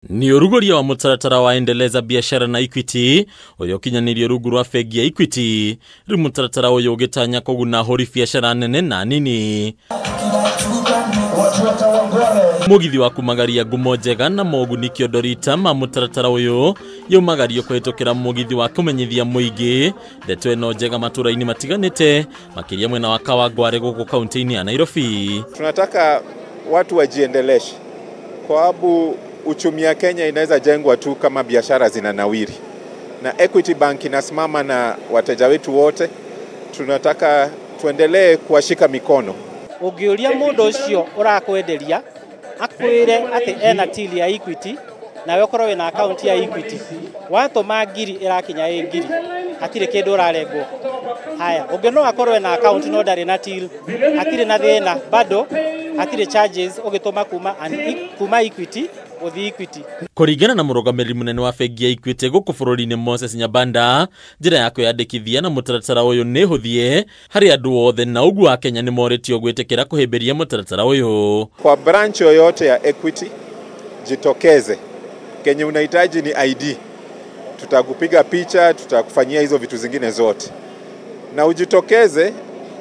Ni urugoria wa mutaratara wa endeleza biashara na Equity uria ukinyanirio rungu rwa bengi ya Equity. Riu mutaratara uyu ugitanya kuguna ahuri biashara nene na nini. Mugithi wa kumagaria ngumo njega na moguni kiondorita ma mutaratara uyu yumagario kuhitukira mugithi wa kumenyithia muingi ndeto ino njega matura-ini matiganite makiria mwena wa Kawangware guku kaunti-ini ya Nairobi. Tunataka watu wajiendeleshe kwa sababu uchumi ya Kenya inaweza jengwa tu kama biashara zinanawiri, na Equity Bank inasimama na wateja wetu wote. Tunataka tuendelee kuwashika mikono. Ungiuria mundu ucio urakwenderia akwire ati ena till ya Equity nawe ukorwo wina account ya Equity, watuma ngiri irakinya ĩ ngiri hatire kindu urarengwo. Haya, ungi no akorwo na account no ndari na till, hatire na thina bado hatire charges ugituma kuma Equity uthi Equity. Kuringana na murugamiriri munene wa bengi ya Equity guku bururi-ini Moses Nyabanda, njira ya kwiyandikithia na mutaratara uyu ni huthie hari andu othe na uguo Akenya ni moritio gwitikira kuhimbiria mutaratara uyu. Kwa branch yoyote ya Equity jitokeze, kenye unahitaji ni ID, tutakupiga picha, tutakufanyia hizo vitu zingine zote, na ujitokeze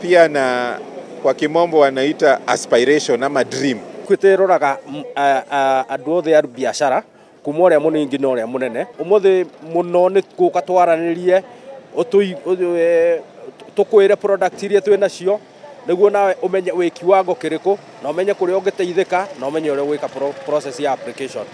pia na kwa kimombo wanaita aspiration ama dream. Equity iroraga andu othe a biashara kuma uria munini nginya uria munene. Umuthi muno ni guka twaranirie tukwire product iria twi nacio niguo nawe umenye wi kiwango kiriku na umenye kuria ungiteithika na umenye uria gwika process ya application.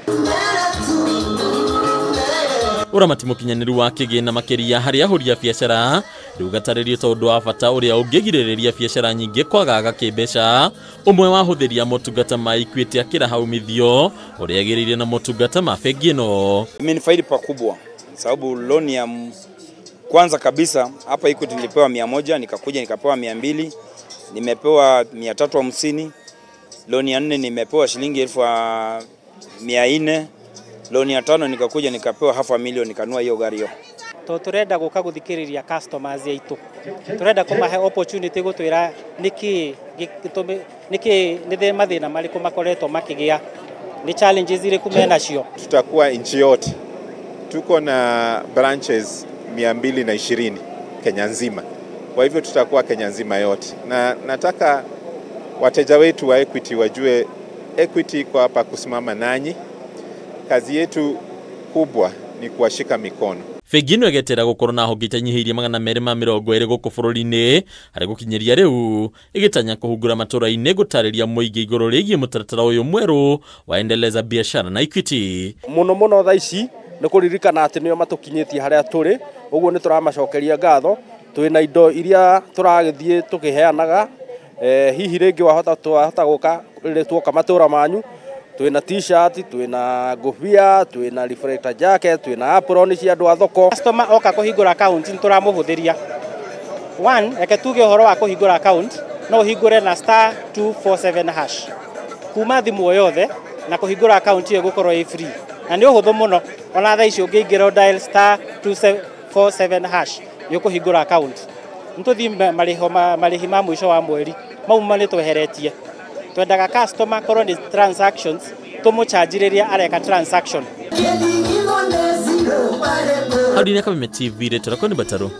Uramati mukinyaniru wa kigina makiria hari ahuri a biashara riu gataririo tondu wa bata uria ungigiririria biashara nyingi kwagaga kimbeca. Umwe wa huthiria motungata ma Equity akira haumithio uria agiririe na motungata ma bengi ino. Imenifaidi pakubwa sababu loan ya kwanza kabisa hapa Equity nilipewa 100, nikakuja nikapewa 200, nimepewa 350, loan ya 4 nimepewa shilingi 1400, loan ya 5 nikakuja nikapewa 500,000 nikanua hiyo gari hiyo. To turenda guka guthikiriria customers aitu, turenda kumahe opportunity gutwira niki niki ni mathina mariku makoretwo makigia, ni challenges iriku menacio. Tutakuwa nchi yote, tuko na branches 220 Kenya nzima, kwa hivyo tutakuwa Kenya nzima yote, na nataka wateja wetu wa Equity wajue Equity iko hapa kusimama nanyi. Kazi yetu kubwa ni kuwashika mikono. Bengi ino ĩgetera gukorwo na honge itanyihiirie 220 guku bururi-ini hari gukinyiria riu igitanya kuhungura matura-ini gutariria muingi iguru rigie mutaratara uyu mweru wa endeleza biashara na Equity. Muno muno thaa ici ni kuririkana ati nio matukinyitie haria turi, uguo ni turamacokeria ngatho. Twina indo iria turagithie tukiheanaga, hihi ringi wahota twahota guka tuoka matura manyu. Twina t-shirt, twina ngobia, twina reflector jacket, twina apron cia andu a thoko. Customer oka kuhingura account ni turamuhuthiria. One, reke tuge uhoro wa kuhingura account no uhingure na star 247 hash kuma thimu o yothe, na kuhingura account iyo gukorwo i free na ni uhuthu muno. Ona thaa ici ungiingira dial star 247 hash ni ukuhingura account. Nituthi marihi ma mwisho wa mweri mau ma nitweheretie. Twendaga customer korwo ni transactions tumucharge areka transaction. Harina Kameme TV retara kwa ni Bataro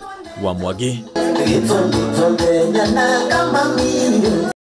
wa Mwagi.